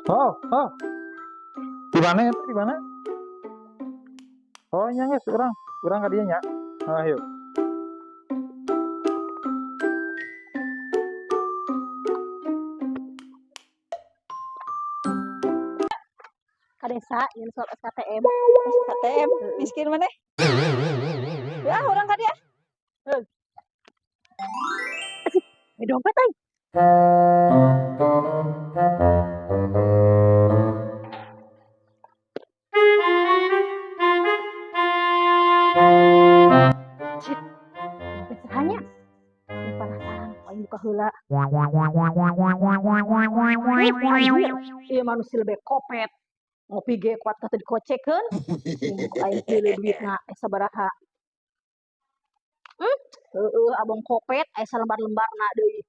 Oh. Di mana itu? Di mana? Oh, nya geus urang ka dieu nya. Ah, yuk. Ka desa ingin suap SKTM. SKTM, miskin maneh. Ya, urang ka dieu. Eh, dompet aing. Cik, dompet saha nya? Ini penasaran, aing buka heula. Anjir, ieu manusia lebih kopet. Ngopi ge kuat kata dikocekeun. Ku aing pilih duitna eh sabaraha. Heueuh, abong kopet aya salembar-lembarna deui.